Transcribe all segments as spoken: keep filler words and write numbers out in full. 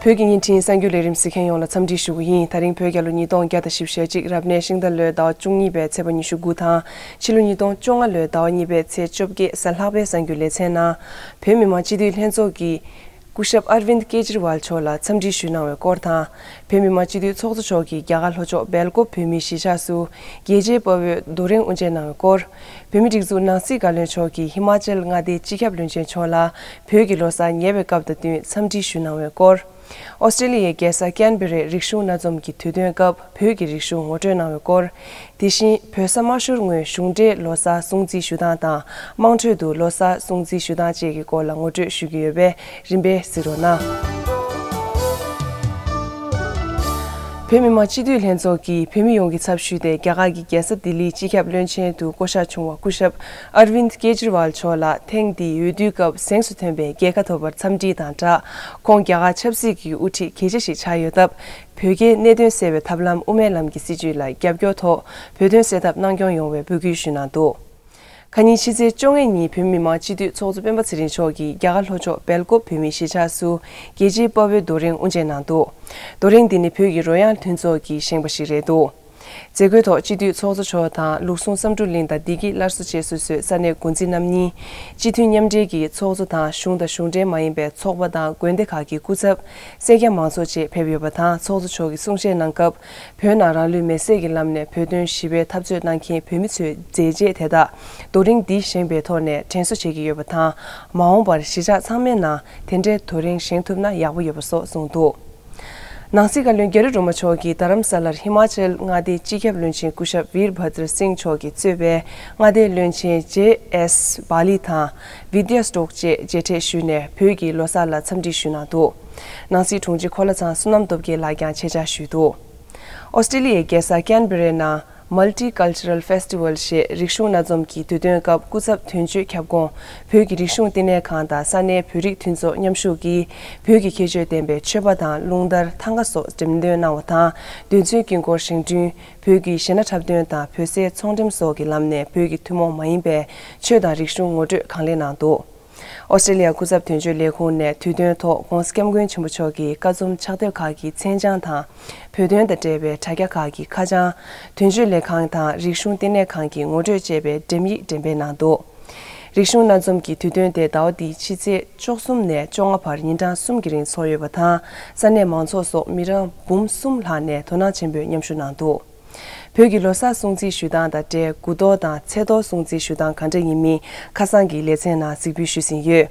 བོད་ཀྱི་བརྙན་འཕྲིན་གསར་འགྱུར་ལས་རིམ་གཟིགས་མཁན་ཡོངས་ལ་འཚམས་འདྲི་ཞུ་གི་ཡིན། ད་རིང་བོད་རྒྱལ་ལོ་ཉིས་སྟོང་བརྒྱ་དང་བཞི་བཅུ་ཞེ་གཅིག་རབ་གནས་ཤིང་རྟ་ལོའི་ཟླ་བ་བཅུ་གཉིས་པའི་ཚེས་པ་ཉི་ཤུ་དགུ་དང་ཕྱི་ལོ་ཉིས་སྟོང་བཅོ་ལྔ་ལོའི་ཟླ་བ་གཉིས་པའི་ཚེས་བཅོ་བརྒྱད་གཟའ་ལྷག་པའི་གསར་འགྱུར་ལེ་ཚན་ནང་། བོད་མི་མང་སྤྱི་འཐུས་ལྷན་ཚོགས་ཀྱི་སྐུ་ཞབས་ཨར་ཝིན་ཀེ་ཇི་རི་ཝལ་མཆོག་ལ་འཚམས་འདྲི་ཞུས་གནང་བའི་སྐོར་དང་། བོད་མི་མང་སྤྱི་འཐུས་ཚོགས་གཙོ་མཆོག་གིས་རྒྱ་གར་ལྷོ་ཕྱོགས་སྦེལ་ཀོབ་བོད་མིའི་གཞིས་ཆགས་སུ་རྒྱལ་གཅེས་དཔའ་བོའི་རྡོ་རིང་དབུ་འབྱེད་གནང་བའི་སྐོར། བོད་མིའི་སྒྲིག་འཛུགས་ནང་སྲིད་བཀའ་བློན་མཆོག་གིས་ཧི་མ་ཅལ་མངའ་སྡེའི་སྤྱི་ཁྱབ་བློན་ཆེན་མཆོག་ལ་བོད་ཀྱི་ལོ་གསར་ཉེ་བའི་སྐབས་དང་བསྟུན་འཚམས་འདྲི་ཞུས་གནང་བའི་སྐོར། ཨོ་སི་ཀྲེ་ལི་ཡའི་རྒྱལ་ས་ཀན་བེ་རའི་རིག་གཞུང་སྣ་འཛོམས་ཀྱི་དུས་སྟོན་སྐབས་བོད་ཀྱི་རིག་གཞུང་ངོ་སྤྲོད་གནང་བའི་སྐོར། དེ་བཞིན་བོད་ས་མ་ཤོར་སྔོན་གཞུང་འབྲེལ་ལོ་གསར་སྲུང་བརྩི་ཞུ་སྟངས་དང་། དམངས་ཁྲོད་དུ་ལོ་གསར་སྲུང་བརྩི་ཞུ་སྟངས་བཅས་ཀྱི་སྐོར་ལ་ངོ་སྤྲོད་ཞུ་གི་ཡོད་པས། རིམ་པས་གཟིགས་རོགས་གནང་། བོད་མི་མང་སྤྱི་འཐུས་ལྷན་ཚོགས་ཀྱིས་བོད་མི་ཡོངས་ཀྱི་ཚབ་ཞུས་ཏེ། རྒྱ་གར་གྱི་རྒྱལ་ས་ལྡི་ལིའི་སྤྱི་ཁྱབ་བློན་ཆེན་དུ་བསྐོ་གཞག་བྱུང་བ་སྐུ་ཞབས་ཨར་ཝིན་ཀེ་ཇི་རི་ཝལ་མཆོག་ལ་ཐེངས་འདིའི་འོས་བསྡུའི་སྐབས་གཟེངས་སུ་ཐོན་པའི་རྒྱལ་ཁ་ཐོབ་པར་འཚམས་འདྲི་དང་སྦྲགས། ཁོང་རྒྱ་གར་ཆབ་སྲིད་ཀྱི་དབུ་ཁྲིད་གལ་ཆེ་ཞིག་ཆགས་ཡོད་སྟབས། བོད་རྒྱའི་གནད་དོན་སེལ་བའི་ཐབས་ལམ་དབུ་མའི་ལམ་གྱི་སྲིད་བྱུས་ལ་རྒྱབ་སྐྱོར་ཐོག་བོད་དོན་སེལ་ཐབས་གནང་སྐྱོང་ཡོང་བའི་འབོད་སྐུལ་ཞུས་གནང་འདུག་ཁ་ཉིན་ཕྱི་ཚེས་བཅོ་ལྔ་ཉིན་བོད་མི་མང་སྤྱི་འཐུས་ཚོགས་གཙོ་སྤེན་པ་ཚེ་རིང་མཆོག་གིས་རྒྱ་གར་ལྷོ་ཕྱོགས་སྦེལ་ཀོབ་བོད་མིའི་གཞིས་ཆགས་སུ་རྒྱལ་གཅེས་དཔའ་བོའི་རྡོ་རིང་དབུ་འབྱེད་གནང་འདུག་རྡོ་རིང་འདི་ནི་བོད་ཀྱི་རོ་ཡལ་མཐུན་ཚོགས་ཀྱི་བཞེངས་པ་ཞིག་རེད་འདུག་མཛད་སྒོའི་ཐོག་སྤྱི་འཐུས་ཚོགས་གཙོ་མཆོག་དང་། ལུགས་ཟུང་བསམ་གྲུབ་གླིང་དང་བདེ་སྐྱིད་སླར་གསོ་བཅས་སུ་གསོས་ས་གནས་འགོ་འཛིན་རྣམ་གཉིས། སྤྱི་འཐུས་མཉམ་འབྲེལ་གྱི་ཚོགས་གཙོ་དང་། གཞུང་དང་གཞུང་འབྲེལ་མ་ཡིན་པའི་ཚོགས་པ་དང་དགོན་སྡེ་ཁག་གི་སྐུ་ཚབ། སེར་སྐྱ་མང་ཚོགས་བཅས་ཕེབས་ཡོད་པ་དང་། ཚོགས་གཙོ་མཆོག་གིས་གསུང་བཤད་གནང་སྐབས། བོད་ནང་རང་ལུས་མེར་སྲེག་གི་ལམ་ནས་བོད་དོན་ཞི་བའི་འཐབ་རྩོད་གནང་མཁན་བོད་མི་ཚོའི་མཛད་རྗེས་དེ་དག་རྡོ་རིང་འདི་བཞེངས་པའི་ཐོག་ནས་དྲན་གསོ་བྱེད་ཀྱི་ཡོད་པ་དང་། མ་འོངས་པར་གཞིས་ཆགས་ཚང་མའི་ནང་དེ་འདྲའི་རྡོ་རིང་བཞེངས་ཐུབ་ན་ཡག་པོ་ཡོད་པ་སོགས་གསུངས་འདུག་ནང་སྲིད་བཀའ་བློན་རྒྱ་རི་སྒྲོལ་མ་མཆོག་གིས་རྡ་རམ་ས་ལར་ཧི་མ་ཅལ་མངའ་སྡེའི་སྤྱི་ཁྱབ་བློན་ཆེན་སྐུ་ཞབས་ཝིར་བྷ་དྲ་སིང་མཆོག་གིས་གཙོས་པའི་མངའ་སྡེའི་བློན་ཆེན་ཇེ་ཨེས་བྷ་ལི་དང་ཝི་དྱ་སྟོག་བཅས་མཇལ་འཕྲད་ཞུས་ནས་བོད་ཀྱི་ལོ་གསར་ལ་འཚམས་འདྲི་ཞུས་གནང་འདུག་ནང་སྲིད་དྲུང་ཆེ་གོ་ལ་ཚང་བསོད་ནམས་སྟོབས་རྒྱལ་ལགས་ཀྱང་ཆེད་བཅར་ཞུས་འདུག་ཨོ་སི་ཀྲི་ལི་ཡའི་རྒྱལ་ས་ཀན་བེ་རའི་ནང་Multicultural Festival ཞེས་རིག་གཞུང་སྣ་འཛོམས་ཀྱི་དུས་སྟོན་སྐབས་སྐུ་ཚབ་དོན་གཅོད་ཁྱབ་ཁོངས་བོད་ཀྱི་རིག་གཞུང་བསྟི་གནས་ཁང་དང་ས་གནས་བོད་རིགས་མཐུན་ཚོགས་མཉམ་ཞུགས་ཀྱིས་བོད་ཀྱི་ཁྱད་ཆོས་ལྡན་པའི་མཆོད་པ་དང་རླུང་དར་ཐང་ག་སོགས་འགྲེམས་སྟོན་གནང་བ་དང་། འདོད་བརྩོན་དཀྱིལ་འཁོར་བཞེངས་སྐྲུན། བོད་ཀྱི་གཞས་སྣ་འཁྲབ་སྟོན་དང་བོད་ཟས་ཚོང་འགྲེམས་སོགས་ཀྱི་ལམ་ནས་བོད་ཀྱི་ཐུན་མོང་མ་ཡིན་པའི་ཆོས་དང་རིག་གཞུང་ངོ་སྤྲོད་གང་ལེགས་གནང་འདུག་ཨོ་སི་ཀྲི་ལི་ཡ་སྐུ་ཚབ་དོན་གཅོད་ལས་ཁུངས་ནས་དུས་སྟོན་ཐོག་༧གོང་ས་༧སྐྱབས་མགོན་ཆེན་པོ་མཆོག་གི་བཀའ་འཛོམས་ཕྱག་དེབ་ཁག་གི་མཚན་བྱང་དང་། བོད་དོན་དང་འབྲེལ་བའི་དྲ་རྒྱ་ཁག་གི་ཁ་བྱང་། དོན་གཅོད་ལས་ཁང་དང་རིག་གཞུང་བསྟི་གནས་ཁང་གི་ངོ་སྤྲོད་ཅེས་པའི་འགྲེམས་ཡིག་འགྲེམས་སྤེལ་གནང་འདུག་རིག་གཞུང་སྣ་འཛོམས་ཀྱི་དུས་སྟོན་དེ་ཟླ་བ་འདིའི་ཕྱི་ཚེས་བཅུ་གསུམ་ནས་བཅོ་ལྔ་བར་ཉིན་གྲངས་གསུམ་གྱི་རིང་འཚོགས་ཡོད་པ་དང་། ས་གནས་མང་ཚོགས་སོགས་མི་གྲངས་འབུམ་གསུམ་ལྷག་ནས་དོ་སྣང་ཆེན་པོས་མཉམ་ཞུགས་གནང་འདུག་བོད་ཀྱི་ལོ་གསར་སྲུང་བརྩི་ཞུ་སྟངས་དང་འབྲེལ་དགུ་གཏོར་དང་ཚེས་གཏོར་སྲུང་བརྩི་ཞུ་སྟངས་ག་འདྲ་ཡིན་མིན་ཁ་སང་གི་ལེ་ཚན་ནང་གཟིགས་འབུལ་ཞུས་ཟིན་ཡོད།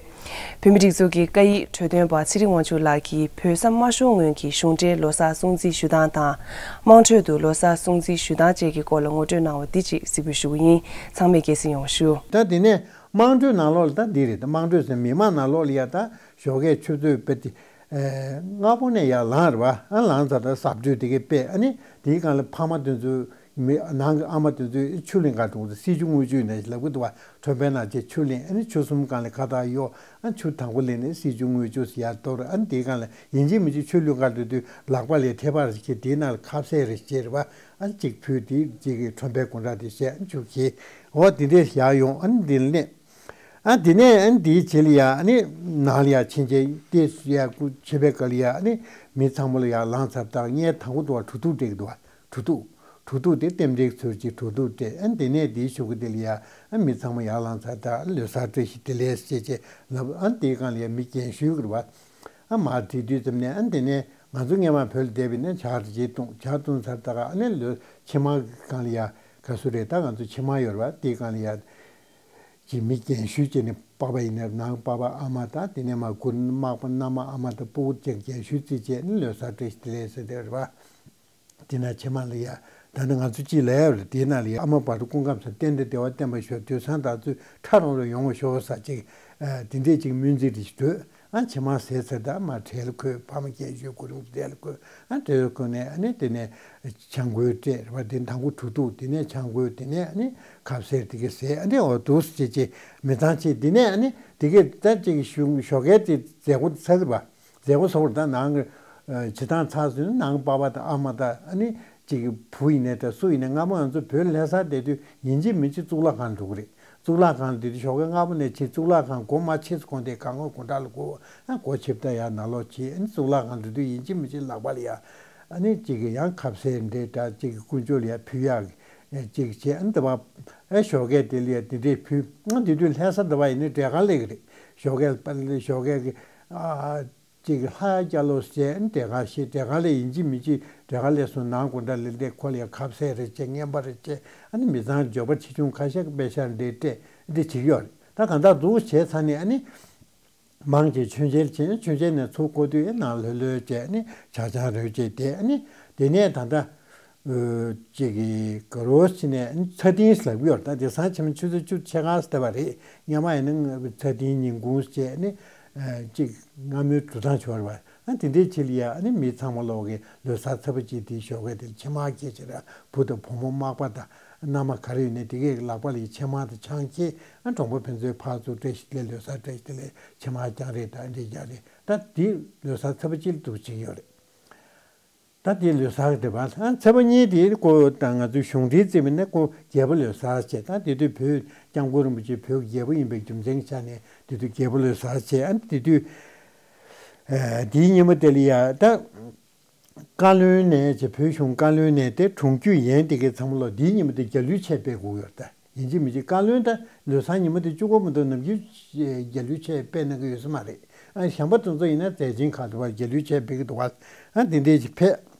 བོད་མིའི་སྒྲིག་འཛུགས་ཀྱི་བཀའ་ཡིག་གྲོས་སྟོན་པ་ཚེ་རིང་དབང་ཕྱུག་ལགས་ཀྱིས་བོད་ས་མ་ཤོར་སྔོན་གྱི་གཞུང་འབྲེལ་ལོ་གསར་སྲུང་བརྩི་ཞུ་སྟངས་དང་། དམངས་ཁྲོད་དུ་ལོ་གསར་སྲུང་བརྩི་ཞུ་སྟངས་བཅས་ཀྱི་སྐོར་ལ་ངོ་སྤྲོད་གནང་བ་འདི་གཅིག་གཟིགས་འབུལ་ཞུ་གི་ཡིན། ཚང་མས་སྐྱེད་སྲིང་ཡོང་བ་ཞུ། ད་དེ་ནས་དམངས་ཁྲོད་ནང་ལོགས་ལ་ད་འདི་རེད། ད་དམངས་ཁྲོད་ཟེར་མི་མང་ནང་ལོགས་ལ་ཡ་ད་ཞོགས་ཀས་ཆུ་ཚོད་དཔེ་དེ། ཨེ། སྔ་པོ་ནས་ཡར་ལངས་རེད་བ། ཨ་ལངས་ཚར་ད་གཟབ་མཆོར་དེ་གས་ཕུད། ཨ་ནི་དེའི་སྒང་ལ་ཕ་མ་དེ་ཚོས་མི་ནང་གི་ཨ་མ་དེ་ཚོས་ཆུ་ལེན་ག་འགྲོ་གི་འདུག་སྲིད་ཆུ་དངུལ་ཆུ་ནས་ལབ་གི་འདུག་བ། ཁྲོན་པའི་ནང་བྱས་ཆུ་ལེན། ཨ་ནི་ཆུ་གསུམ་སྒང་ལ་ཁ་བཏགས་གཡོགས། ཨ་ཆུ་དང་པོ་ལེན་ནས་སྲིད་ཆུ་དངུལ་ཆུ་ཟེར་ཡར་གཏོར། ཨ་ནི་དེའི་སྒང་ལ་ཡིན་གཅིག་མིན་གཅིག་ཆུ་བླུག་ག་འགྲོ་དུས་ལག་པ་ལ་ཐེབས་པ་རེ་བྱས། དེའི་ནང་ལ་ཁ་ཟས་རེ་བྱས་རེད་བ། ཨ་ནི་གཅིག་ཕུད། དེ་གཅིག་གི་ཁྲོན་པའི་སྒོ་འགྲམ་དེ་བྱས། ཨ་ནི་ཆུ་འཁྱེར། འོ་དེ་འདྲས་ཡར་ཡོང་། ཨ་ནི་དེ་ནས། ཨ་དེ་ནས་ཨ་ནི་དེའི་རྗེས་ལ་ཡ་ཨ་ནི་ནང་ལ་ཡ་ཕྱིན་ཆད་དེ་ཡ་སྐུ་ཕྱིན་པའི་སྐབས་ལ་ཡ་ཨ་ནི་མི་ཚང་མ་ལ་ཡ་ལངས་ཚར་ད་ངས་དང་པོ་དུ་བ་གྲུ་ཐུག་སྤྲད་ཀྱི་འདུག་བ། གྲུ་ཐུག་གྲུ་ཐུག་དེ་རྟེན་འབྲེལ་ཚུལ་གྱི་གྲུ་ཐུག་སྤྲད། ཨ་ནི་དེ་ནས་དེའི་གཞུག་གུ་དེ་ལ་ཡ་ཨ་མི་ཚང་མ་ཡར་ལངས་ཚར་ད་ལོ་གསར་བཀྲ་ཤིས་བདེ་ལེགས་ཞེས་བྱས་ལབ། ཨ་ནི་དེའི་སྒང་ལ་ཡ་མི་རྒན་ཤོས་ཀྱི་རེད་བ། ཨ་མར་བྲིས་དུས་ཙམ་ནས་ཨ་ནི་དེ་ནས་ང་ཚོ་སྔས་མ་བོད་ལ་བསྡད་པའི་ནས་ཇ་རེ་བྱས་བཏུང་། ཇ་བཏུང་ཚར་ད་ག་ཨ་ནི་ལོ་ཕྱི་མ་སྒང་ལ་ཡ་ག་སུ་རེད། ད་ང་ཚོ་ཕྱི་མ་ཡོད་རེད་བ། དེའི་སྒང་ལ་ཡ། ཅིག་མི་རྒན་ཤོས་བྱས་ནས་པ་ཕ་ཡིན་ན་ནང་པ་ཕ་ཨ་མ་དང་དེ་ནས་མ་གུ་མག་པ་མནའ་མ་ཨ་མ་དང་སྤུ་གུ་ཅིག་རྒན་ཤོས་ཅིག་བྱས་ནས་ལོ་གསར་བཀྲ་ཤིས་བདེ་ལེགས་ཟེར་དེ་རེད་བ། དེ་ན་ཕྱི་མ་ལ་ཡ་ད་ནི་ང་ཚོ་ཅིག་ལ་ཡ་རེད། དེ་ན་ལ་ཡ་ཨ་མ་བར་དུ་སྐུ་ཁམས་བཟང་བརྟན་དང་བདེ་བ་བརྟན་པར་ཤོག་དུས་སང་ད་ཚོད་ཁྲ་རོང་རོང་ཡོང་བ་ཤོག་ཟེར་ཅིག་དེ་འདྲས་ཅིག་སྨོན་ཚིག་རེ་ཞིག་འདོད། ཨ་ཕྱི་མ་ཟས་ཚར་ད་མར་གྲལ་ཁོད། ཕ་མ་རྒན་ཤོས་གུ་རུ་གྲལ་ཁོད། ཨ་གྲལ་ཁོད་ནས་ཨ་ནི་དེ་ནས་ཆང་གོས་སྤྲད་རེད་བ། དེ་དང་པོ་གྲུ་ཐུག་དེ་ནས་ཆང་གོས། དེ་ནས་ཨ་ནི་ཁ་ཟས་དེ་ག་ཟས། ཨ་ནི་འོ་འདུག་སེ་བྱས་བྱས་མི་ཚང་བྱས། དེ་ནས་ཨ་ནི་དེ་གས་ད་ཅིག་ཞོགས་ཞོགས་ཀས་དེ་མཛད་སྒོ་ཚར་བ། མཛད་སྒོ་ཚོགས་རེད། ད་ནང་གི་བྱེད་སྟངས་ཚར་སོང་ན་ནང་པ་ཕ་དང་ཨ་མ་དང་ཨ་ནི་ཅིག་བུ་ཡིན་ནའི་ད་སུ་ཡིན་ནའི་སྔ་མོ་ང་ཚོ་བོད་ལྷ་སར་བསྡད་དུས་ཡིན་གཅིག་མིན་གཅིག་གཙུག་ལག་ཁང་འགྲོ་གི་རེད། གཙུག་ལག་ཁང་འདི་དུས་ཞོགས་ཀས་སྔ་པོ་ནས་ཕྱིན། གཙུག་ལག་ཁང་སྒོ་མ་ཕྱེས་གོང་དེ་གང་གོ་དགོང་དག་ལ་སྒོ་ཨ་སྒོ་ཕྱེ་བ་ད་ཡར་ནང་ལོགས་ཕྱིན། ཨ་ནི་གཙུག་ལག་ཁང་འགྲོ་དུས་ཡིན་གཅིག་མིན་གཅིག་ལག་པ་ལ་ཡ་ཨ་ནི་གཅིག་གི་ཡང་ཁ་ཟས་འདྲ་འདྲ་གཅིག་གི་དཀོན་མཆོག་ལ་ཡ་ཕུལ་ཡག་གི་གཅིག་བྱས། ཨ་ནི་འདི་བ་ཨ་ཞོགས་ཀས་དེ་ལ་ཡ་དེ་འདྲས་ཕུལ། ཨ་དེ་དུས་ལྷ་ས་འདི་བ་ཡིན་ནི་འབྲས་དཀར་ལ་གི་རེད། ཞོགས་ཀས་ཞོགས་ཀས་གི་ཨ། གཅིག་ལྷ་སྐྱ་ལོ་ཟེར་འབྲས་དཀར་ཞེས་འབྲས་དཀར་ལས་ཡིན་གཅིག་མིན་གཅིག་འབྲས་དཀར་ལས་སོང་ནང་དགོང་དག་ལས་འདས་ཁོ་ལ་ཡང་ཁ་ཟས་རེ་བྱས་རྔན་པ་རེ་བྱས། ཨ་ནི་མི་ཚང་འབྱོར་པ་ཆེ་ཆུང་ཁ་ཤས་ཀྱི་པེ་ཤག་འདྲེ་སྤྲད་འདི་བྱེད་ཀྱི་ཡོད་རེད། ད་གང་ལྟར་འདུག་བྱས་ཚར་ནས་ཨ་ནི་མང་ཆེ་མཆོད་མཇལ་བྱས། མཆོད་མཇལ་ནས་ཚུར་འཁོར་དུས་ཨེ་ནང་ལྷོད་ལྷོད་བྱས་ནས་ཇ་ཆང་རེ་བྱས་ཏེ། ཨ་ནི་དེ་ནས་ད་ལྟ། ཨོ། གཅིག་གི་ག་རོ་ཕྱི་ནས་ཚ་ཏིང་ལབ་ཀྱི་ཡོད་རེད། ད་དེང་སང་ཕྱི་མ་ཆུ་ཚོད་བཅུ་ཕྱེད་ཀ་ཙམ་བ་རེད། སྔོན་མ་ཡིན་ན་ཚ་ཏིང་ཉིན་གུང་བྱས་ནས་ཨ་གཅིག་སྔ་མོའི་འགྲོ་སྟངས་བྱུང་བ་རེད་པ། ཨ་དེ་འདྲའི་ཆེད་ལ་ཡ་ཨ་ནི་མི་ཚང་མ་ལོག་གི་ལོ་གསར་ཚ་པོ་གཅིག་དེའི་ཞོགས་ཀས་དེ་ལ་ཕྱེ་མར་སྐྱེལ་བྱས་ར། བུ་དང་བུ་མོ་མག་པ་དང་མནའ་མ་ག་རེ་ཡོད་ནས་དེ་གས་ལག་པ་ལ་ཡ་ཕྱེ་མར་དང་ཆང་ཁྱེར། ཨ་གྲོང་པ་ཕན་ཚུན་ཕར་ཚུར་བཀྲ་ཤིས་བདེ་ལེགས་ལོ་གསར་བཀྲ་ཤིས་བདེ་ལེགས་ཕྱེ་མར་རྒྱག་རེས་དང་འདྲ་རྒྱག་རེས། ད་དེ་ལོ་གསར་ཚ་པོ་གཅིག་ལ་འདུག་བྱེད་ཀྱི་ཡོད་རེད། ད་དེ་ལོ་གསར་དེ་བ་ཨ་ཚེས་པ་གཉིས་དེ་ཀོ་ད་ང་ཚོའི་གཞུང་འབྲེལ་རྩིས་མིན་ན་ཀོ་རྒྱལ་པོ་ལོ་གསར་བྱས། ད་དེ་དུས་བོད་སྐྱབས་མགོན་རིན་པོ་ཆེ་བོད་ཀྱི་རྒྱལ་པོ་ཡིན་པའི་རྒྱུ་མཚན་གྱི་ཆ་ནས་དེ་དུས་རྒྱལ་པོ་ལོ་གསར་བྱས། ཨ་དེ་དུས་ཨ་དེའི་ཉིན་མོ་དེ་ལ་ཡ་ད་བཀའ་བློན་ནས་བྱས་བོད་གཞུང་བཀའ་བློན་ནས་དེ་དྲུང་རྒྱུད་ཡན་དེ་གའི་ཚང་མ་ལོ་དེའི་ཉིན་མོ་དེ་རྒྱ་ལུས་ཆད་སྤེལ་དགོས་ཡོད་ད། ཡིན་གཅིག་མིན་གཅིག་བཀའ་བློན་ད་ལོ་གསར་ཉིན་མོ་དེ་བཅུ་དགུ་མ་གཏོགས་ནམ་རྒྱུན་རྒྱ་ལུས་ཆད་སྤེལ་གནང་གི་ཡོད་ས་མ་རེད། ཨ་གཞན་པ་དེ་ཚོ་ཡིན་ན་མཛད་ཆེན་ཁག་ཏུ་བར་རྒྱ་ལུས་ཆད་སྤེལ་གི་འདུག་བ། ཨ་དེ་འདྲས་ཅིག་ཕེབས།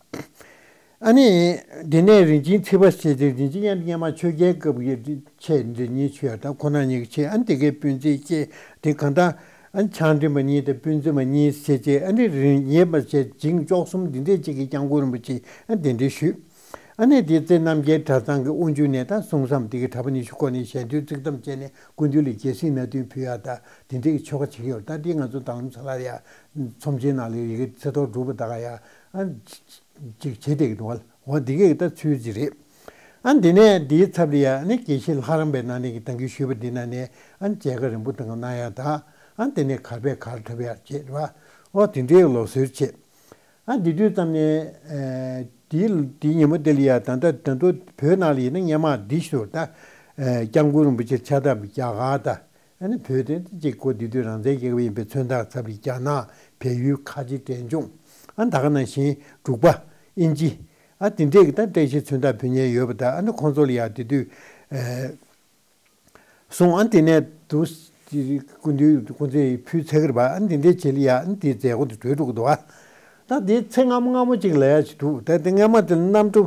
ཨ་ནི་དེ་ནས་རིན་ཆེན་ཚེ་པ་ཞེས་ཏེ་རིན་ཆེན་མཉམ་སྔོན་མ་ཆོས་རྒྱལ་སྐབས་ཀྱི་ཆད་འདི་གཉིས་ཆོས་ཡ་དང་ཁོ་ན་གཉིས་ཀྱི་ཆད། ཨ་ནི་དེ་གའི་སྤུན་མཆེད་ཀྱེ་དེ་གང་ལྟར། ཨ་ནི་ཕྱག་འདྲེན་པ་གཉིས་དང་སྤུན་མཆེད་མ་གཉིས་བྱས་རྗེས། ཨ་ནི་རིན་ཉེས་པ་བྱས་ཇིང་བཅུ་གསུམ་འདི་འདྲས་ཅིག་གི་སྐྱབས་མགོན་རིན་པོ་ཆེ་ཨ་གདན་འདྲེན་ཞུས། ཨ་ནི་དེ་ཚེ་རྣམ་རྒྱལ་གྲྭ་ཚང་གི་དབུ་འཇུག་ནས་ད་གསུང་བསམ་དེ་གི་གྲྭ་པ་ཉི་ཤུ་སྐོར་ནས་ཞལ་འདོན་ཚིག་ཐམ་བཅས་ནས་སྐུ་མདུན་ལ་རྒྱལ་སྲིད་མནའ་མཐུན་ཕུལ་ཡ་ད་དེ་འདྲས་ཀྱི་ཆོ་ག་བྱེད་ཀྱི་ཡོད། ད་དེ་ང་ཚོ་དང་ལུང་ཚ་ལ་ཡ་ཚོམས་ཆེན་ནང་ལ་ཡི་གེ་ཚེ་ཐོག་སྒྲུབ་པ་ད་ག་ཡ་ཨ་ཅིག་བྱེད་བསྡད་ཀྱི་འདུག་བ། འོ་འདི་གས་ད་ཚུལ་ཅིག་རེད། ཨ་འདི་ནས་འདིའི་ཚབ་ལ་ཡ་ནི་དགེ་བཤེས་ལྷ་རམས་པའི་ནང་ནས་ཀྱི་ད་གིན་ཞུས་པ་འདི་ནང་ནས་ཨ་མཇལ་ཁ་རིང་པོ་དང་གནང་ཡ་ད། ཨ་འདི་ནས་གར་པས་གར་འཁྲབ་ཡ་བྱེད་ར། ཨོ་དེ་འདྲའི་ལུགས་སྲོལ་བྱེད། ཨ་འདི་དུས་ཙམ་ནས་ཨ་འདིའི་འདིའི་ཉིན་མོ་དེ་ལ་ཡ་ད་ལྟ་ད་དུང་བོད་ནང་ལ་ཡིན་ན་སྔོན་མ་འདི་ཞུ་ད་ཨ་སྐྱབས་མགོན་རིན་པོ་ཆེ་ཕྱག་བཏབ་པའི་རྒྱ་གར་ད། ཨ་ནི་བོད་དེ་གཅིག་གོ་དེ་དུས་རང་བཙན་རྒྱལ་ཁབ་ཡིན་པའི་མཚོན་རྟགས་ཚབ་ལ་རྒྱ་ནག་བལ་ཡུལ་ཁ་ཆེ་འབྲས་ལྗོངས། ཨ་ད་ག་ནང་བཞིན་འབྲུག་པ་དབྱིན་ཇི། ཨ་དེ་འདྲས་ཀྱི་ད་བཀྲ་ཤིས་མཚོན་རྟགས་ཕུལ་མཁན་ཡོད་པ་ད། ཨ་ནི་ཁོང་ཚོ་ལ་ཡ་དེ་དུས་ཨ་སོང་། ཨ་དེ་ནས་དུ་སྐུ་མདུན་སྐུ་ཚེ་ཕུལ་ཚར་གི་རེད་པ། ཨ་དེ་འདྲས་བྱེད་ལ་ཡ་ཨ་ནི་དེའི་མཛད་སྒོ་དེ་གྲོལ་འགྲོ་གི་འདུག་བ། ད་དེ་ཚེ་སྔ་མོ་སྔ་མོ་ཅིག་ལ་ཡ་ཅིག་འདུག་ད་དེ་སྔ་མ་དེ་ལ་གནམ་གྲུ་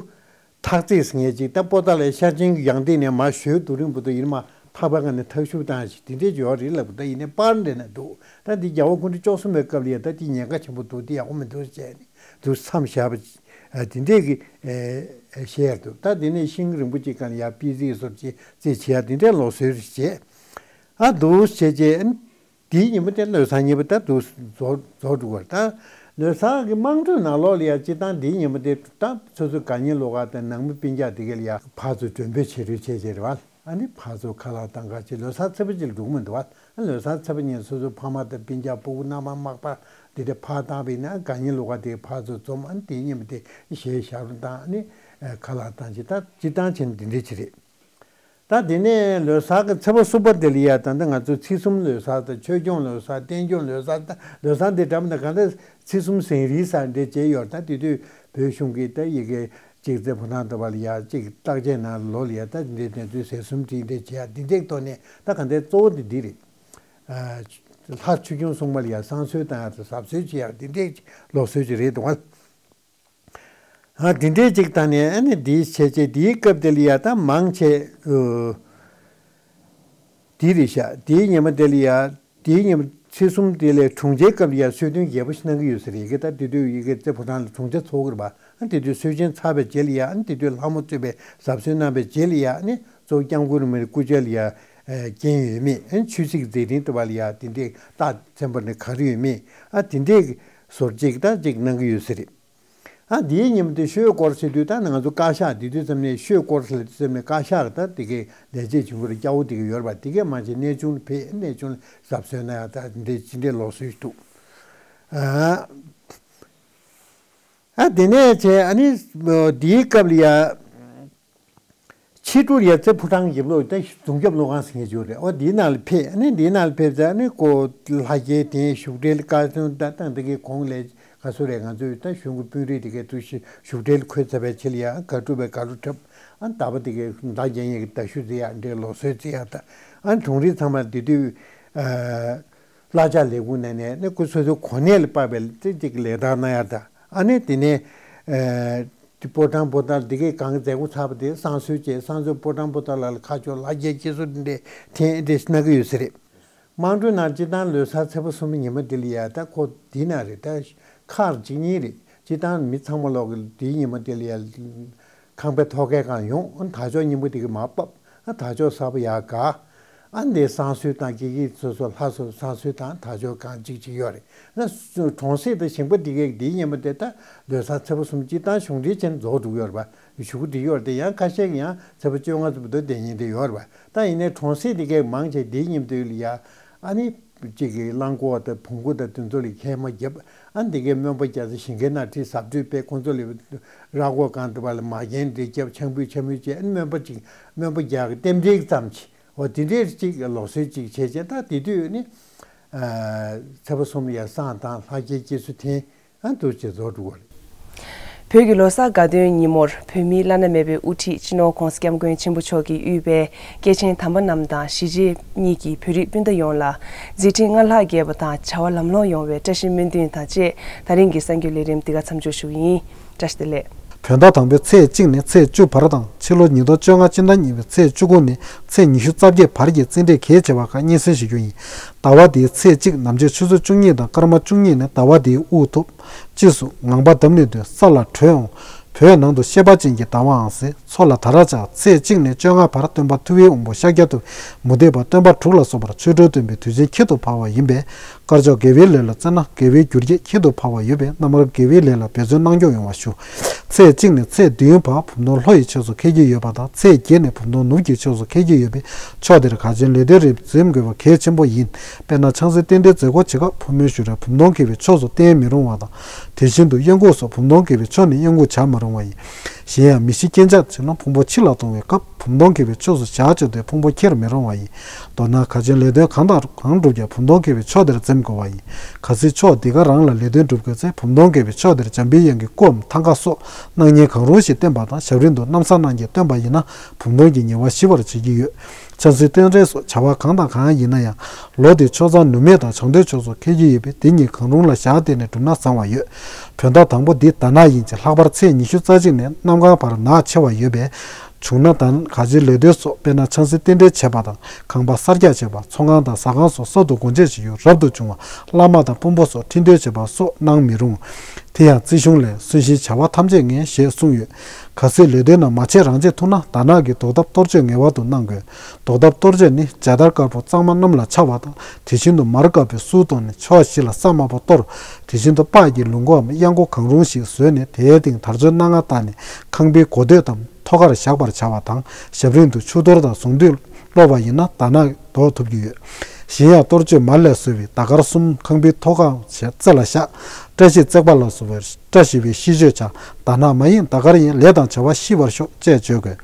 ཐག་བརྩེགས་ཟེར་མཁན་ཅིག་ད་པོ་ཏཱ་ལའི་ཤར་ཆེན་གྱི་ཡང་སྟེང་ནས་མར་ཞོལ་རྡོ་རིང་བར་དུ་ཡིན་མ་ཐག་པ་ག་ནས་ཐག་ཤུབ་བཏང་ཞིག་དེ་འདྲས་ཡོད་རེད་ལབ་གི། ད་ཡིན་ནའི་པར་འདྲ་ན་འདུག་ད་འདི་རྒྱལ་བ་སྐུ་ཕྲེང་བཅུ་གསུམ་པའི་སྐབས་ལ་ཡ་ད་འདི་ཉེན་ཁ་ཆེན་པོ་འདུག་འདི་ཡག་པོ་མི་འདུག་བྱས་ནས་འདུག་མཚམས་བཞག་པ་ཨ་དེ་འདྲས་ཀྱི་ཨ་བཤད་ཡ་འདུག་ད་དེ་ནས་ཤིང་རིང་པོ་ཅིག་སྒང་ལ་ཡ་པི་ཙི་བཟོ་བྱེད་རྩེད་བྱེད་ཡ་དེ་འདྲས་ལུགས་སྲོལ་རེ་བྱས། ཨ་འདུག་བྱས་རྗེས་ཨ་དེའི་ཉིན་མོ་དེ་ལོ་གསར་ཉིན་མོ་ད་དུ་རྫོགས་རྫོགས་འགྲོ་གི་རེད། ད་ལོ་གསར་གྱི་དམངས་ཁྲོད་ནང་ལོགས་ལ་ཡ་སྤྱིར་བཏང་དེའི་ཉིན་མོ་དེ་ད་སོ་སོའི་དགའ་ཉེ་ལོགས་ཀ་དང་ནང་མི་སྤུན་ཀྱག་དེ་ག་ལ་ཡ་ཕར་ཚུར་མགྲོན་འབོད་བྱེད་རོགས་བྱེད་བྱེད་རེད་བ། ཨ་ནི་ཕར་ཚུར་ཁ་ལག་བཏང་ག་བྱེད། ལོ་གསར་ཚེས་པ་གཅིག་ལ་འགྲོ་གི་མི་འདུག་བ། ཨ་ལོ་གསར་ཚེས་པ་ཉིན་སོ་སོའི་ཕ་མ་དང་སྤུན་ཀྱག་སྤུ་གུ་མནའ་མ་མག་པ་དེ་འདྲ་ཕར་བཏང་བ་ཡིན་ན་དགའ་ཉེ་ལོགས་ཀ་དེ་ཕར་ཚུར་འཛོམས། ཨ་ནི་དེའི་ཉིན་མོ་དེ་གཞས་ཞབས་བྲོ་བཏང་། ཨ་ནི་ཁ་ལག་བཏང་བྱེད། ད་སྤྱིར་བཏང་བྱས་ན་འདི་འདྲ་ཅིག་རེད། ད་དེ་ནས་ལོ་གསར་གྱི་ཚེས་པ་གསུམ་པ་དེ་ལ་ཡ་ད་ལྟ་ང་ཚོ་ཚེས་གསུམ་ལོ་གསར་དང་ཆོས་སྐྱོང་ལོ་གསར་བསྟན་སྐྱོང་ལོ་གསར། ད་ལོ་གསར་འདི་འདྲ་མིན་ད་གང་ལྟར་ཚེས་གསུམ་ཟིན་རིས་གསར་འདྲ་བྱས་ཡོད། ད་དེ་དུས་བོད་གཞུང་གིས་ད་ཡི་གེ་གཅིག་རྩེ་ཕོ་བྲང་དུ་བ་ལ་ཡ་གཅིག་རྟགས་ཅན་ནང་ལོ་ལ་ཡ་ད་འདི་འདྲའི་དེ་ཚོའི་ཟས་གསུམ་སྒྲིག་འདྲ་བྱས་ཡ་འདི་འདྲའི་ཐོག་ནས་ད་གང་ལྟར་གཙོ་བོ་འདི་འདི་རེད། ཨ་ལྷ་ཆོས་སྐྱོང་སྲུང་མ་ལ་ཡ་བསང་གསོལ་བཏང་ཡ་དང་གཟབ་གསོལ་བྱེད་ཡ་འདི་འདྲའི་ལུགས་སྲོལ་ཅིག་རེད་འདུག་ཨ། ཨ་དེ་འདྲའི་ཅིག་བཏང་ནས་ཨ་ནི་འདིའི་བྱས་རྗེས་འདིའི་སྐབས་དེ་ལ་ཡ་ད་མང་ཆེ་ཨོ། དེ་རེད་ཤག་དེའི་ཉི་མ་དེ་ལ་ཡ་དེའི་ཉི་མ་ཚེས་གསུམ་དེ་ལས་དྲུང་ཆེའི་སྐབས་ལ་ཡ་གསོལ་སྟོན་རྒྱས་པོ་ཞིག་གནང་གི་ཡོད་ས་རེད། ཡི་གེ་ད་དེ་དུས་ཡི་གེ་རྩེ་ཕོ་བྲང་ལ་དྲུང་ཆེ་ཚོགས་ཀྱི་རེད་པ། ཨ་དེ་དུས་གསོལ་ཆེན་ཚར་བའི་རྗེས་ལ་ཡ་ཨ་ནི་དེ་དུས་ལྷ་མོ་གཙོས་པའི་གཟབ་གསོལ་གནང་བའི་རྗེས་ལ་ཡ་ཨ་ནི་གཙོ་བོ་སྐྱབས་མགོན་རིན་པོ་ཆེའི་སྐུ་ཕྱྭ་ལ་ཡ་ཨ་རྐྱེན་ཡོད་མེད། ཨ་ནི་ཆོས་སྲིད་མཛད་འཕྲིན་ལྟ་བ་ལ་ཡ་དེ་འདྲའི་རྟགས་མཚན་པ་ནི་ག་རེ་ཡོད་མེད། ཨ་དེ་འདྲའི་ཟུར་གཅིག་ད་གཅིག་གནང་གི་ཡོད་ས་རེད། ཨ་དེའི་ཉིན་མོ་དེ་ཤོད་སྐོར་ཟེར་དུས་ད་ང་ཚོ་བཀའ་ཤག་དེ་དུས་ཙམ་ནས་ཤོད་སྐོར་ཟེར་དུས་ཙམ་ནས་བཀའ་ཤག་ད་དེ་གའི་ལས་བྱེད་ཆུང་ངུ་རེ་སྐྱ་བོ་དེ་ག་ཡོད་རེད་པ། དེ་གས་མ་བྱས་གནས་ཆུང་ལ་ཕེབས། གནས་ཆུང་ལ་གཟབ་གསོལ་གནང་ཡ་ད་དེ་འདྲའི་ཅི་འདྲའི་ལུགས་སྲོལ་ཞིག་འདུག་ཨ་ཨ་དེ་ནས་བྱས་ཨ་ནི་དེའི་སྐབས་ལ་ཡ། ཕྱི་དྲོ་ཡར་ཚེ་ཕོ་བྲང་གི་ལོགས་ད་རྫོང་རྒྱབ་ཀླུ་ཁང་ཟེར་མཁན་ཅིག་ཡོད་རེད། ཨོ་འདིའི་ནང་ལ་ཕེབས། ཨ་ནི་འདིའི་ནང་ལ་ཕེབས་ཚེ་ཨ་ནི་ཁོ་ལྷ་རྒྱལ་དེ་བཞུགས་གྲལ་བཀའ་བསྩལ། ད་ད་འདི་གའི་གོང་ལས་ག་སུ་རེད། ང་ཚོས་ད་གཞུང་གི་དཔོན་རིགས་དེ་གའི་ཐུགས་ཤིག་བཞུགས་གྲལ་འཁོད་ཚར་བའི་ཕྱི་ལ་ཡ་གར་སྒྲུབ་པའི་གར་ལུ་འཁྲབ། ཨ་ནི་ཟླ་བ་དེ་གའི་ཟླ་རྒྱལ་ཡས་ཀྱི་ཟླ་ཤུ་རྩི་ཡག་འདྲའི་ལོ་སོལ་རྩི་ཡག་ད་ཨ་ནི་གྲོང་རིགས་ཚང་མ་དེ་དུས་ཨ་བླ་ཆགས་ལས་ཁུངས་ནས་ནས་ནི་སྐུ་སོ་སོའི་གོ་གནས་ལ་དཔག་པའི་ཏི་ཅིག་ལས་རྟགས་གནང་ཡག་ད། ཨ་ནི་དེ་ནས་ཨ་དེ་ཕོ་བྲང་ཕོ་བྲང་འདི་གའི་གང་མཛད་སྒོ་ཚར་བ་དེ་བསང་གསོལ་བྱས། བསང་གསོལ་ཕོ་བྲང་ཕོ་བྲང་ལ་ལ་ཁ་ཕྱོགས་ལ་རྒྱལ་སྐྱེས་སུ་འདྲེ་འཐེན་འདྲེ་གནང་གི་ཡོད་ས་རེད། དམངས་ཁྲོད་ནང་སྤྱི་བཏང་ལོ་གསར་ཚེས་པ་གསུམ་ཉི་མ་འདི་ལ་ཡ་ད་ཁོ་འདི་ན་རེད། ད་ཁག་གཅིག་གཉིས་རེད། སྤྱི་བཏང་མི་ཚང་མ་ལོག་གི་འདིའི་ཉི་མ་འདི་ལ་ཡ་ཁང་པའི་ཐོག་ཁའི་སྒང་ཡོང་། ཨ་དར་ལྕོག་སྙིང་པོ་དེ་གི་མར་ཕབ། ཨ་དར་ལྕོག་གསར་པ་ཡར་བཀལ། ཨ་འདི་བསང་གསོལ་དང་ཀྱི་ཀྱི་སོ་སོ་ལྷ་སོ་བསང་གསོལ་དང་དར་ལྕོག་གང་གཅིག་གཅིག་ཡོད་རེད། ན་གྲོང་གསེབ་དང་ཞིང་པ་འདི་གའི་འདིའི་ཉི་མ་དེ་ད་ལོ་གསར་ཚེས་པ་གསུམ་སྤྱི་བཏང་གཞུང་འབྲེལ་ཅན་རྫོགས་འགྲོ་གི་ཡོད་རེད་པ། གཞུག་གུ་འདི་ཡོད་རེད་དེ། ཡང་ཁ་ཤས་ཀྱིས་ཡང་ཚེས་པ་བཅོ་ལྔ་ཙམ་དུ་བསྡད་མཁན་དེ་ཡོད་རེད་པ། ད་ཡིན་ནའི་གྲོང་གསེབ་འདི་གའི་མང་ཆེ་འདིའི་ཉིན་དུས་ལ་ཡ་ཨ་ནི་གཅིག་གི་རླངས་འཁོར་དང་བོང་གུ་དང་དེ་ཚོ་ལ་ཁལ་མ་བརྒྱབ། ཨ་འདི་གའི་སྨོན་པ་རྒྱག་ཚེ་ཞིང་ཁའི་ནང་ཁྲིད་ཟབ་སྤྲོས་སྤེལ། ཁོང་ཚོ་ལ་ར་སྐོར་གང་འདྲ་བ་ལ་མ་རྒན་འདྲེ་བརྒྱབ། ཆང་ཕུད་ཆང་ཕུད་བྱས། ཨ་ནི་སྨོན་པ་ཅིག་སྨོན་པ་རྒྱག་གི་རྟེན་འབྲེལ་ཙམ་ཅིག་འོ་དེ་འདྲའི་ཅིག་ལོ་སོལ་ཅིག་བྱས་བྱས། ད་དེ་དུས་ནི་ཨ་ཚེས་པ་གསུམ་ལ་ཡ་བསང་དང་ལྷ་རྒྱལ་སྐྱེས་སུ་འཐེན། ཨ་འདུག་ཅེས་རྫོགས་འགྲོ་གི་རེད། བོད་ཀྱི་ལོ་གསར་དགའ་སྟོན་ཉིན་མོར་བོད་མིའི་བླ་ན་མེད་པའི་དབུ་ཁྲིད་སྤྱི་ནོར་༧གོང་ས་༧སྐྱབས་མགོན་ཆེན་པོ་མཆོག་གིས་དབུས་པའི་སྐྱེས་ཆེན་དམ་པ་རྣམས་དང་གཞིས་བྱེས་གཉིས་ཀྱི་བོད་རིགས་སྤུན་ཟླ་ཡོངས་ལ་མཛད་འཕྲིན་སྔར་ལྷག་རྒྱས་པ་དང་བྱ་བ་ལམ་ལྷོང་ཡོང་བའི་བཀྲ་ཤིས་སྨོན་འདུན་དང་བཅས། ད་རིང་གི་གསར་འགྱུར་ལས་རིམ་འདི་ག་མཚམས་འཇོག་ཞུ་གི་ཡིན། བཀྲ་ཤིས་བདེ་ལེགས། བོད་ཟླ་དང་པོའི་ཚེས་གཅིག་ནས་ཚེས་བཅུ་བར་དང་། ཕྱི་ལོ་ཉིས་སྟོང་བཅོ་ལྔ་སྤྱི་ཟླ་གཉིས་པའི་ཚེས་བཅུ་དགུ་ནས་ཚེས་ཉི་ཤུ་རྩ་བརྒྱད་བར་གྱི་རྩེད་འགྲན་གལ་ཆེ་བ་ཁག་སྙན་སེང་ཞུ་རྒྱུ་ཡིན། ཟླ་བ་འདིའི་ཚེས་གཅིག་ནམ་ཕྱེད་ཆུ་ཚོད་བཅུ་གཉིས་དང་སྐར་མ་བཅུ་གཉིས་ནས་ཟླ་བ་འདིའི་དབུ་ཐོབ། སྤྱི་སུ་ངང་པ་འདབས་ནས་འདོན། ས་ལ་བྲོས་འོང་། བོད་ནང་དུ་ཤེས་པ་ཅན་གྱི་བདག་དབང་ཟེར། མཚོ་ལ་དར་ལྕག་ཚེས་གཅིག་ནས་བཅོ་ལྔ་བར་སྟོན་པ་ཐུབ་པའི་དབང་པོ་ཤཱཀྱ་ཐུབ། མུ་སྟེགས་པ་སྟོན་པ་དྲུག་ལ་སོགས་པར་ཆོ་འཕྲུལ་སྟོན་པའི་དུས་ཆེན་ཁྱད་དུ་འཕགས་པ་ཡིན་པས། དཀར་ཕྱོགས་དགེ་བའི་ལས་ལ་བརྩོན་ན་དགེ་བའི་རྒྱུ་རྐྱེན་ཁྱད་དུ་འཕགས་པ་ཡོད་པས། རྣམ་པར་དགེ་བའི་ལས་ལ་འབད་བརྩོན་གནང་སྐྱོང་ཡོང་བ་ཞུ། ཚེས་གཅིག་ནས་ཚེས་བདུན་བར་བུམ་སྟོང་ལྷོ་ཡི་ཕྱོགས་སུ་འཁེལ་གྱི་ཡོད་པ་དང་། ཚེས་བརྒྱད་ནས་བུམ་སྟོང་ནུབ་ཀྱི་ཕྱོགས་སུ་འཁེལ་གྱི་ཡོད་པས། ཕྱོགས་དེར་གངས་ཅན་ལེགས་ལྡན་རིགས་འཛེམ་དགོས་པ་གལ་ཆེན་པོ་ཡིན། དཔེར་ན་ཆང་སའི་རྟེན་འབྲེལ་མཛད་སྒོ་བྱེད་སྐབས་ཕོ་མོའི་བཞུགས་གྲལ་བུམ་སྟོང་འཁེལ་བའི་ཕྱོགས་སུ་བསྟན་མི་རུང་བ་དང་། དེ་བཞིན་དུ་གཡང་འགུགས་སོགས་བུམ་སྟོང་འཁེལ་བའི་ཕྱོགས་ནས་གཡང་འགུགས་བྱ་མི་རུང་བ་ཡིན། གཞན་ཡང་མི་ཤི་རྐྱེན་ཆག་བྱུང་ན་ཕུང་པོ་ཕྱི་ལ་གཏོང་བའི་སྐབས་བུམ་སྟོང་འཁེལ་བའི་ཕྱོགས་སུ་ཞག་བཅད་དེ་ཕུང་པོ་འཁྱེར་མི་རུང་བ་ཡིན། མདོར་ན་གངས་ཅན་ལེགས་ལྡན་གང་དང་གང་སྒྲུབ་ཀྱང་བུམ་སྟོང་འཁེལ་བའི་ཕྱོགས་དེར་འཛེམ་དགོས་པ་ཡིན། གལ་སྲིད་ཕྱོགས་འདི་ག་རང་ལ་ལེགས་ལྡན་སྒྲུབ་དགོས་ཚེ་བུམ་སྟོང་འཁེལ་བའི་ཕྱོགས་དེར་འཇམ་པའི་དབྱངས་ཀྱི་སྐུའམ་ཐང་ཀ་སོགས་སྣང་བརྙན་གང་རུང་ཞིག་བསྟན་པ་དང་། ཞབས་རིམ་དུ་གནམ་ས་སྣང་བརྙན་བསྟན་པ་ཡིན་ན་བུམ་སྟོང་གི་ཉེ་བ་ཞི་བར་བྱེད་ཀྱི་ཡོད། ཆང་སའི་རྟེན་འབྲེལ་སོགས་བྱ་བ་གང་དང་གང་ཡིན་ན་ཡང་། ལོ་དེའི་ཆོས་མཛད་ནུབ་སྨད་དང་བྱང་སྡོད་ཕྱོགས་སུ་འཁེལ་གྱི་ཡོད་པས། དེ་གཉིས་གང་རུང་ལ་ཞག་བལྟས་ནས་བསྒྲུབས་ན་བཟང་བ་ཡོད། བོད་ཟླ་དང་པོ་འདི་ཟླ་ནག་ཡིན་ཅིང་། ལྷག་པར་ཚེས་ཉི་ཤུ་རྩ་གཅིག་ནས་གནམ་གང་བར་ནག་ཆེ་བ་ཡོད་པས། བྱུང་ན་ད་གངས་ཅན་ལེགས་ལྡན་སོགས། དཔེར་ན་ཆང་སའི་རྟེན་འབྲེལ་བྱེད་པ་དང་། ཁང་པ་གསར་རྒྱག་བྱེད་པ། ཚོང་ཁང་དང་ཟ་ཁང་སོགས་གསར་དུ་སྒོ་འབྱེད་བྱེད་རྒྱུ་རབ་ཏུ་བྱུང་བ། བླ་མ་དང་དཔོན་པོ་སོགས་ཁྲི་འདོན་བྱེད་པ་སོགས་གནང་མི་རུང་། དེ་ཡང་རྩིས་གཞུང་ལས། གསོན་གཤིན་བྱ་བ་ཐམས་ཅད་ངན་ཞེས་གསུངས་ཡོད། གལ་སྲིད་ལེགས་ལྡན་ན་མ་བྱས་རང་བྱས་ཐུག་ན། ཟླ་ནག་གི་བཟློག་ཐབས་གཏོར་མཆོད་ངེས་པར་དུ་གནང་དགོས། བཟློག་ཐབས་གཏོར་མཆོད་ནི་ཇ་དར་དཀར་པོ་གཙང་མ་གནམ་ལ་འཕྱར་བ་དང་། དེ་བཞིན་དུ་མར་དཀར་པོའི་གསུར་བཏོན་ནས་ཕྱོགས་བཞི་ལ་ས་དམར་པོ་གཏོར། དེ་བཞིན་དུ་སྤགས་ཀྱི་ལུག་མགོའམ་གཡག་མགོ་གང་རུང་ཞིག་བཟོས་ནས་དེའི་སྟེང་དར་ལྕོག་སྣ་ལྔ་བཏགས་ནས་ཁང་པའི་སྒོ་སྟོད་དམ་ཐོག་ཁར་བཞག་པར་བྱ་བ་དང་། ཞབས་རིམ་དུ་ཆུ་གཏོར་དང་གཟུངས་འདུས་སློབ་པ་ཡིན་ན་ཟླ་ནག་ཟློག་ཐུབ་ཀྱི་ཡོད། གཞན་ཡང་གཏོར་མཆོད་མར་ལས་བཟོས་པའི་ཟླ་དཀར་གསུམ་ཁང་པའི་ཐོག་ཁ་བྱས་རྩེ་ལ་བཞག། བཀྲ་ཤིས་བརྩེགས་པ་ལ་སོགས་པའི་བཀྲ་ཤིས་པའི་ཤིས་བརྗོད་བྱ། ཟླ་ནག་མ་ཡིན་ཟླ་དཀར་ཡིན། ལས་དང་བྱ་བ་ཤིས་པར་ཤོག་ཅེས་བརྗོད་དགོས།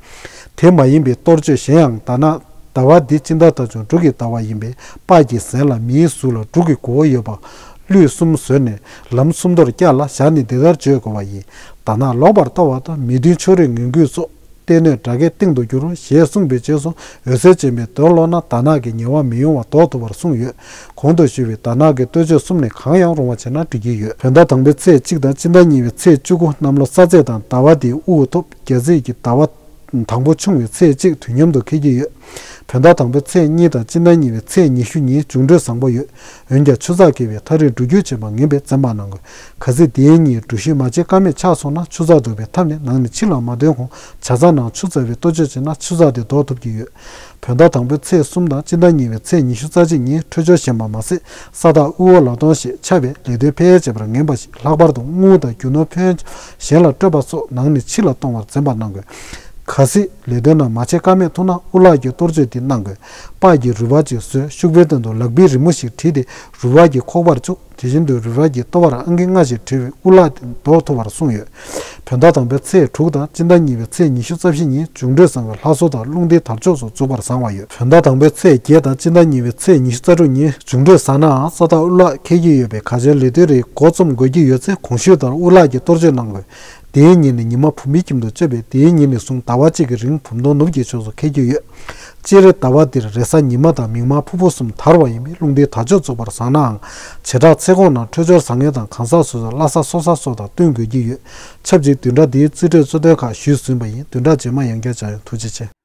དེ་མ་ཡིན་པའི་གཏོར་མཆོད་གཞན་ཡང་། ཟླ་ནག་ཟླ་བ་འདི་སྤྱི་ཟླ་དག་ཅུང་འབྲུག་གི་ཟླ་བ་ཡིན་པས། སྤགས་ཀྱི་ཟན་ལ་མིའི་གཟུགས་ལ་འབྲུག་གི་མགོ་བོ་ཡོད་པ་ལུས་གསུམ་བཟོས་ནས་ལམ་སུམ་མདོར་བསྐྱར་ལ་བཞག་ནས་འདི་ལྟར་བརྗོད་དགོས་པ་ཡིན། ཟླ་ནག་ལོག་པར་ལྟ་བ་དང་། མི་མཐུན་ཕྱོགས་རིས་ངན་རྒུད་སོགས། གཏེར་སྣོད་དགྲ་བགེགས་སྟེང་དུ་འགྱུར་ཞེས་གསུངས་པའི་རྗེས་སུ་འོད་གསལ་ཆེན་པོའི་དོན་ཀློག་ན་ཟླ་ནག་གི་ཉེ་བ་མི་ཡོང་བ་ཟློག་ཐུབ་པར་གསུངས་ཡོད། གོང་དུ་ཞུས་པའི་ཟླ་ནག་གི་གཏོར་མཆོད་གསུམ་ནས་གང་ཡང་རུང་བ་བྱས་ན་འགྲིག་གི་ཡོད། བོད་ཟླ་དང་པོའི་ཚེས་གཅིག་དང་སྤྱི་ཟླ་གཉིས་པའི་ཚེས་བཅུ་དགུ་གནམ་ལོ་གསར་ཚེས་དང་ཟླ་བ་འདིའི་དབུ་ཐོབ་རྒྱལ་ཚེས་ཀྱི་ཟླ་བ་དང་པོ་ཆུང་བའི་ཚེས་གཅིག་དུས་མཉམ་དུ་འཁེལ་གྱི་ཡོད། བོད་ཟླ་དང་པོའི་ཚེས་གཉིས་དང་སྤྱི་ཟླ་གཉིས་པའི་ཚེས་ཉི་ཤུ་ཉིན་འབྱུང་འཕྲོད་བཟང་པོ་ཡོད། འོན་ཀྱང་ཆུ་ཚགས་འཁེལ་བས་ཐག་རིང་འགྲུལ་སྐྱོད་བྱེད་པ་ངན་པས་འཛེམ་པ་གནང་དགོས། གལ་སྲིད་དེའི་ཉིན་འགྲུལ་བཞུད་མ་བྱེད་ཀ་མེད་ཆགས་སོང་ན་ཆུ་ཚགས་འདུག་པའི་ཐབ་ནས་ནང་ནས་ཕྱི་ལ་མ་ཐོན་གོང་ཇ་ཚགས་ནང་ཆུ་བཙགས་པའི་གཏོར་མཆོད་བྱས་ན་ཆུ་ཚགས་དེ་ཟློག་ཐུབ་ཀྱི་ཡོད། བོད་ཟླ་དང་པོའི་ཚེས་གསུམ་དང་སྤྱི་ཟླ་གཉིས་པའི་ཚེས་ཉི་ཤུ་རྩ་གཅིག་ཉིན་འཕྲོད་སྦྱོར་ཞན་པ་མ་ཟད་ས་བདག་དབུལ་བོ་ལ་གཏོང་ཞེས་ཁྱབ་པས་ལས་དོན་ཕལ་ཆེར་བྱེད་པར་ངན་པ་ཞིག། ལྷག་པར་དུ་དངུལ་དང་རྒྱུ་ནོར་ཕོན་གཞན་ལ་སྤྲོད་པ་སོགས་ནང་ནས་ཕྱི་ལ་གཏོང་བར་འཛེམ་པ་གནང་དགོས། གལ་སྲིད་ལས་དོན་ནང་མ་བྱེད་ཀ་མེད་ཐུག་ན་དབུ་ལག་གི་གཏོར་བཅོས་འདི་གནང་དགོས། སྤགས་ཀྱི་རུས་སྦལ་ཅིག་བཟོས། ཤུག་པའི་སྟེང་དུ་ལག་པའི་རི་མོ་ཞིག་བྲིས་ཏེ་རུས་སྦལ་གྱི་ཁོག་པར་བཅུག་དེ་བཞིན་དུ་རུས་སྦལ་གྱི་ལྟོ་བར་ཨང་ཀི་ལྔ་ཞིག་བྲིས་པས་དབུ་ལག་དེ་ལྡོག་ཐུབ་པར་གསུངས་ཡོད། བོད་ཟླ་དང་པོའི་ཚེས་དྲུག་དང་སྤྱི་ཟླ་གཉིས་པའི་ཚེས་ཉི་ཤུ་རྩ་བཞི་ཉིན་འབྱུང་འཕྲོད་བཟང་བའི་ལྷ་གསོལ་དང་རླུང་རྟའི་དར་ལྕོག་སོགས་འཛུགས་པར་བཟང་བ་ཡོད། བོད་ཟླ་དང་པོའི་ཚེས་བརྒྱད་དང་སྤྱི་ཟླ་གཉིས་པའི་ཚེས་ཉི་ཤུ་རྩ་དྲུག་ཉིན་འབྱུང་འཕྲོད་བཟང་ནའང་ས་བདག་དབུ་ལག་འཁེལ་གྱི་ཡོད་པས་གལ་ཆེའི་ལས་དོན་རིགས་འགོ་རྩོམ་དགོས་ཀྱི་ཡོད་ཚེ་གོང་ཞུས་ལྟར་དབུ་ལག་གི་གཏོར་བཅོས་གནང་དགོས། དེའི་ཉིན་ནི་ཉི་མ་བུད་མེད་ཁྱིམ་དུ་བཅད་པས་དེའི་ཉིན་ནས་བཟུང་ཟླ་བ་གཅིག་གི་རིང་བུམ་སྟོང་ནུབ་ཀྱི་ཕྱོགས་སུ་འཁེལ་གྱི་ཡོད། སྤྱིར་ཟླ་བ་འདིར་རེས་གཟའ་ཉི་མ་དང་མིག་དམར་ཕུར་བུ་གསུམ་དར་བ་ཡིན་པས་རླུང་རྟའི་དར་ལྕོག་འཛུགས་པར་བཟང་ནའང་བྱེ་བྲག་ཚེ་གོང་ནང་འཕྲོད་སྦྱོར་བཟང་ངན་དང་གང་ཟག་སོ་སོའི་བླ་གཟའ་སྲོག་གཟའ་སོགས་དང་བསྟུན་དགོས་ཀྱི་ཡོད། ཆབས་ཅིག་བདུན་ཕྲག་འདིའི་རྩིས་སྤྲོད་གཙོ་དོན་ཁག་ཞུས་ཟིན་པ་ཡིན། བདུན་ཕྲག་རྗེས་མ་ཡང་བསྐྱར་བཅར་ཡོང་། ཐུགས་རྗེ་ཆེ།